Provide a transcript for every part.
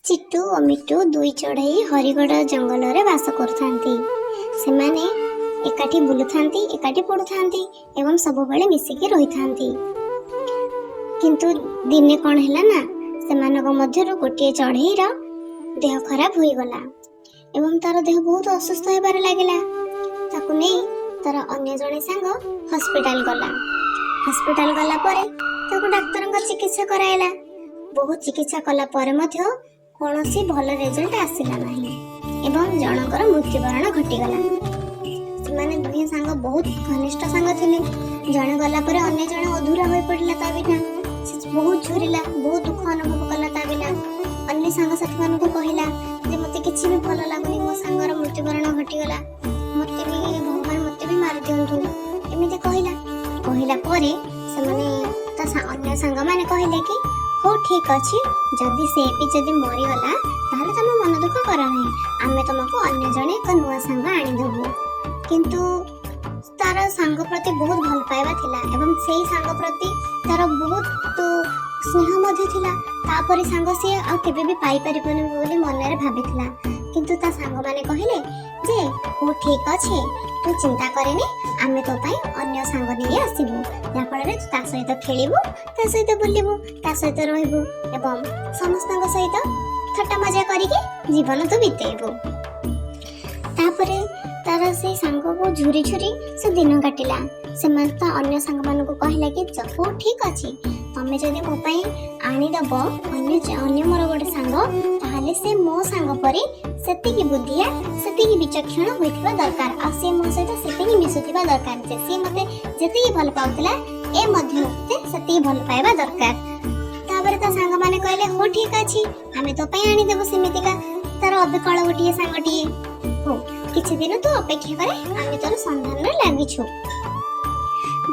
ଚିଟୁ ଓ ମିଟୁ ଦୁଇ ଚଢ଼େଇ ହରିଗଡ଼ ଜଙ୍ଗଲରେ ବାସ କରୁଥାନ୍ତି। ସେମାନେ ଏକାଠି ବୁଲୁଥାନ୍ତି, ଏକାଠି ପଢ଼ୁଥାନ୍ତି ଏବଂ ସବୁବେଳେ ମିଶିକି ରହିଥାନ୍ତି। କିନ୍ତୁ ଦିନେ କ'ଣ ହେଲା ନା, ସେମାନଙ୍କ ମଧ୍ୟରୁ ଗୋଟିଏ ଚଢ଼େଇର ଦେହ ଖରାପ ହୋଇଗଲା ଏବଂ ତାର ଦେହ ବହୁତ ଅସୁସ୍ଥ ହେବାରେ ଲାଗିଲା। ତାକୁ ନେଇ ତାର ଅନ୍ୟ ଜଣେ ସାଙ୍ଗ ହସ୍ପିଟାଲ ଗଲା। ହସ୍ପିଟାଲ ଗଲା ପରେ ତାକୁ ଡାକ୍ତରଙ୍କ ଚିକିତ୍ସା କରାଇଲା। ବହୁତ ଚିକିତ୍ସା କଲା ପରେ ମଧ୍ୟ କୌଣସି ଭଲ ରେଜଲ୍ଟ ଆସିଲା ନାହିଁ ଏବଂ ଜଣଙ୍କର ମୃତ୍ୟୁବରଣ ଘଟିଗଲା। ସେମାନେ ଦୁହେଁ ସାଙ୍ଗ ବହୁତ ଘନିଷ୍ଠ ସାଙ୍ଗ ଥିଲେ। ଜଣେ ଗଲା ପରେ ଅନ୍ୟ ଜଣେ ଅଧୁରା ହୋଇପଡ଼ିଲା ତା ବିନା। ସେ ବହୁତ ଝୁରିଲା, ବହୁତ ଦୁଃଖ ଅନୁଭବ କଲା ତା ବିନା। ଅନ୍ୟ ସାଙ୍ଗସାଥିମାନଙ୍କୁ କହିଲା ଯେ ମୋତେ କିଛି ବି ଭଲ ଲାଗୁନି, ମୋ ସାଙ୍ଗର ମୃତ୍ୟୁବରଣ ଘଟିଗଲା, ମୋତେ ବି ଭଗବାନ ମୋତେ ବି ମାରିଦିଅନ୍ତୁ, ଏମିତି କହିଲା। କହିଲା ପରେ ସେମାନେ ତା ଅନ୍ୟ ସାଙ୍ଗମାନେ କହିଲେ କି ହଉ, ଠିକ ଅଛି, ଯଦି ସେ ବି ଯଦି ମରିଗଲା, ତାହେଲେ ତମେ ମନ ଦୁଃଖ କର ନାହିଁ, ଆମେ ତମକୁ ଅନ୍ୟ ଜଣେ ଏକ ନୂଆ ସାଙ୍ଗ ଆଣିଦେବୁ। କିନ୍ତୁ ତାର ସାଙ୍ଗ ପ୍ରତି ବହୁତ ଭଲ ପାଇବା ଥିଲା ଏବଂ ସେଇ ସାଙ୍ଗ ପ୍ରତି ତାର ବହୁତ ସ୍ନେହ ମଧ୍ୟ ଥିଲା। ତାପରେ ସାଙ୍ଗ ସିଏ ଆଉ କେବେ ବି ପାଇପାରିବନି ବୋଲି ମନରେ ଭାବିଥିଲା। କିନ୍ତୁ ତା ସାଙ୍ଗମାନେ କହିଲେ ଯେ ହଉ, ଠିକ ଅଛି, ତୁ ଚିନ୍ତା କରେନି, ଆମେ ତୋ ପାଇଁ ଅନ୍ୟ ସାଙ୍ଗ ନେଇ ଆସିବୁ, ଯାହାଫଳରେ ତୁ ତା ସହିତ ଖେଳିବୁ, ତା ସହିତ ବୁଲିବୁ, ତା ସହିତ ରହିବୁ ଏବଂ ସମସ୍ତଙ୍କ ସହିତ ଥଟ୍ଟା ମଜା କରିକି ଜୀବନ ତୁ ବିତେଇବୁ। ତାପରେ ତାର ସେଇ ସାଙ୍ଗକୁ ଝୁରି ଝୁରି ସେ ଦିନ କାଟିଲା। ସେମାନେ ତା ଅନ୍ୟ ସାଙ୍ଗମାନଙ୍କୁ କହିଲା କି ହଉ, ଠିକ ଅଛି, ତମେ ଯଦି ମୋ ପାଇଁ ଆଣିଦବ ଅନ୍ୟ ମୋର ଗୋଟେ ସାଙ୍ଗ, ତାହେଲେ ସେ ମୋ ସାଙ୍ଗ ପରି ସେତିକି ବୁଦ୍ଧିଆ, ସେତିକି ବିଚକ୍ଷଣ ହୋଇଥିବା ଦରକାର ଆଉ ସେ ମୋ ସହିତ ସେତିକି ମିଶୁଥିବା ଦରକାର ଯେ ସିଏ ମୋତେ ଯେତିକି ଭଲ ପାଉଥିଲା, ଏ ମଧ୍ୟ ମୋତେ ସେତିକି ଭଲ ପାଇବା ଦରକାର। ତାପରେ ତା ସାଙ୍ଗମାନେ କହିଲେ, ହଉ, ଠିକ ଅଛି, ଆମେ ତୋ ପାଇଁ ଆଣିଦେବୁ ସେମିତିକା ତାର ଅବିକଳ ଗୋଟିଏ ସାଙ୍ଗଟିଏ। ହଉ, କିଛି ଦିନ ତୁ ଅପେକ୍ଷା କରେ, ଆମେ ତୋର ସନ୍ଧାନରେ ଲାଗିଛୁ।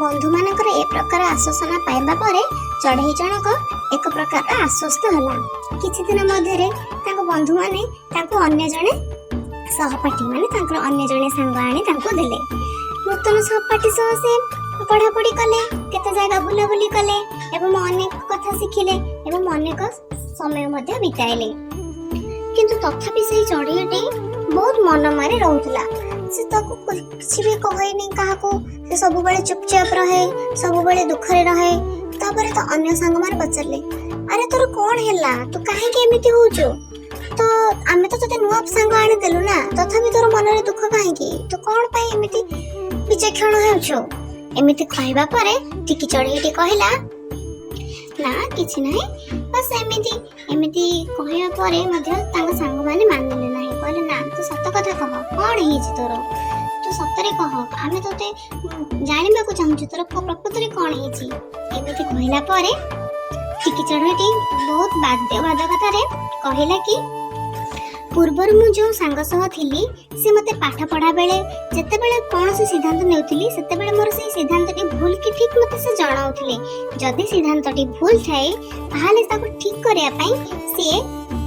ବନ୍ଧୁମାନଙ୍କର ଏ ପ୍ରକାର ଆଶ୍ୱାସନା ପାଇବା ପରେ ଚଢ଼େଇ ଜଣକ ଏକ ପ୍ରକାର ଆଶ୍ୱସ୍ତ ହେଲା। କିଛି ଦିନ ମଧ୍ୟରେ ତାଙ୍କ ବନ୍ଧୁମାନେ ତାଙ୍କୁ ଅନ୍ୟ ଜଣେ ସହପାଠୀ, ମାନେ ତାଙ୍କର ଅନ୍ୟ ଜଣେ ସାଙ୍ଗ ଆଣି ତାଙ୍କୁ ଦେଲେ। ନୂତନ ସହପାଠୀ ସହ ସେ ପଢ଼ାପଢ଼ି କଲେ, କେତେ ଜାଗା ବୁଲାବୁଲି କଲେ ଏବଂ ଅନେକ କଥା ଶିଖିଲେ ଏବଂ ଅନେକ ସମୟ ମଧ୍ୟ ବିତାଇଲେ। କିନ୍ତୁ ତଥାପି ସେଇ ଚଢ଼େଇଟି ବହୁତ ମନ ମାରି ରହୁଥିଲା। ସେ ତାକୁ କିଛି ବି କହେନି କାହାକୁ। ସେ ସବୁବେଳେ ଚୁପଚାପ ରହେ, ସବୁବେଳେ ଦୁଃଖରେ ରହେ। ତାପରେ ତ ଅନ୍ୟ ସାଙ୍ଗମାନେ ପଚାରିଲେ, ଆରେ, ତୋର କ'ଣ ହେଲା? ତୁ କାହିଁକି ଏମିତି ହଉଛୁ? ତ ଆମେ ତ ତୋତେ ନୂଆ ସାଙ୍ଗ ଆଣିଦେଲୁ ନା, ତଥାପି ତୋର ମନରେ ଦୁଃଖ କାହିଁକି? ତୁ କ'ଣ ପାଇଁ ଏମିତି ବିଚକ୍ଷଣ ହେଉଛୁ? ଏମିତି କହିବା ପରେ ଟିକି ଚଢ଼େଇଟି କହିଲା, ନା, କିଛି ନାହିଁ, ବାସ୍ ଏମିତି। ଏମିତି କହିବା ପରେ ମଧ୍ୟ ତାଙ୍କ ସାଙ୍ଗମାନେ ମାନିଲେ ନାହିଁ। କହିଲେ, ନା, ତୁ ସତ କଥା କହ, କ'ଣ ହେଇଛି ତୋର? ତୁ ସତରେ କହ, ଆମେ ତୋତେ ଜାଣିବାକୁ ଚାହୁଁଛୁ, ତୋର ପ୍ରକୃତରେ କ'ଣ ହେଇଛି? ଏମିତି କହିଲା ପରେ ଟିକି ଚଢ଼େଇଟି ବହୁତ ବାଧ୍ୟ ବାଧକତାରେ କହିଲା କି ପୂର୍ବରୁ ମୁଁ ଯେଉଁ ସାଙ୍ଗ ସହ ଥିଲି, ସେ ମୋତେ ପାଠ ପଢ଼ା ବେଳେ ଯେତେବେଳେ କୌଣସି ସିଦ୍ଧାନ୍ତ ନେଉଥିଲି, ସେତେବେଳେ ମୋର ସେଇ ସିଦ୍ଧାନ୍ତଟି ଭୁଲ କି ଠିକ୍ ମୋତେ ସେ ଜଣାଉଥିଲେ। ଯଦି ସିଦ୍ଧାନ୍ତଟି ଭୁଲ ଥାଏ, ତାହେଲେ ତାକୁ ଠିକ୍ କରିବା ପାଇଁ ସିଏ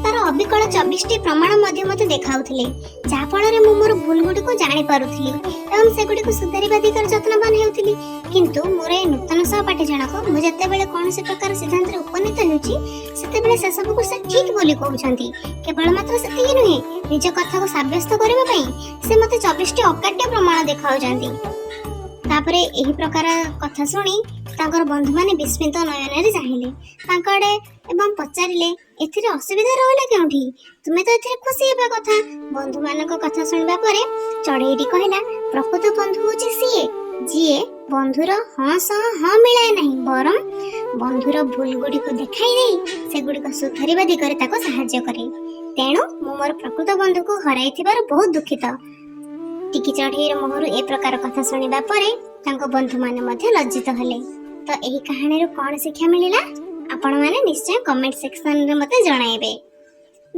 ତାର ଅବିକଳ 24ଟି ପ୍ରମାଣ ମଧ୍ୟ ମୋତେ ଦେଖାଉଥିଲେ, ଯାହାଫଳରେ ମୁଁ ମୋର ଭୁଲ ଗୁଡ଼ିକୁ ଜାଣିପାରୁଥିଲି ଏବଂ ସେଗୁଡ଼ିକୁ ସୁଧାରିବା ଦିଗରେ ଯତ୍ନବାନ ହେଉଥିଲି। କିନ୍ତୁ ମୋର ଏ ନୂତନ ସହପାଠୀ ଜଣକ, ମୁଁ ଯେତେବେଳେ କୌଣସି ପ୍ରକାର ସିଦ୍ଧାନ୍ତରେ ଉପନୀତ ହେଉଛି, ସେତେବେଳେ ସେସବୁକୁ ସେ ଠିକ୍ ବୋଲି କହୁଛନ୍ତି। କେବଳ ମାତ୍ର ସେତିକି ନୁହେଁ, ନିଜ କଥାକୁ ସାବ୍ୟସ୍ତ କରିବା ପାଇଁ ସେ ମୋତେ 24ଟି ଅକାଟ୍ୟ ପ୍ରମାଣ ଦେଖାଉଛନ୍ତି। ତାପରେ ଏହି ପ୍ରକାର କଥା ଶୁଣି ତାଙ୍କର ବନ୍ଧୁମାନେ ବିସ୍ମିତ ନୟନରେ ଚାହିଁଲେ ତାଙ୍କ ଆଡ଼େ ଏବଂ ପଚାରିଲେ, ଏଥିରେ ଅସୁବିଧା ରହିଲା କେଉଁଠି? ତୁମେ ତ ଏଥିରେ ଖୁସି ହେବା କଥା। ବନ୍ଧୁମାନଙ୍କ କଥା ଶୁଣିବା ପରେ ଚଢ଼େଇଟି କହିଲା, ପ୍ରକୃତ ବନ୍ଧୁ ହେଉଛି ସିଏ, ଯିଏ ବନ୍ଧୁର ହଁ ସହ ହଁ ମିଳାଏ ନାହିଁ, ବରଂ ବନ୍ଧୁର ଭୁଲ ଗୁଡ଼ିକୁ ଦେଖାଇ ଦେଇ ସେଗୁଡ଼ିକ ସୁଧାରିବା ଦିଗରେ ତାକୁ ସାହାଯ୍ୟ କରେ। ତେଣୁ ମୁଁ ମୋର ପ୍ରକୃତ ବନ୍ଧୁକୁ ହରାଇଥିବାରୁ ବହୁତ ଦୁଃଖିତ। ଟିକି ଚଢ଼େଇର ମୁହଁରୁ ଏ ପ୍ରକାର କଥା ଶୁଣିବା ପରେ ତାଙ୍କ ବନ୍ଧୁମାନେ ମଧ୍ୟ ଲଜ୍ଜିତ ହେଲେ। ତ ଏହି କାହାଣୀରୁ କ'ଣ ଶିକ୍ଷା ମିଳିଲା, ଆପଣମାନେ ନିଶ୍ଚୟ କମେଣ୍ଟ ସେକ୍ସନରେ ମୋତେ ଜଣାଇବେ।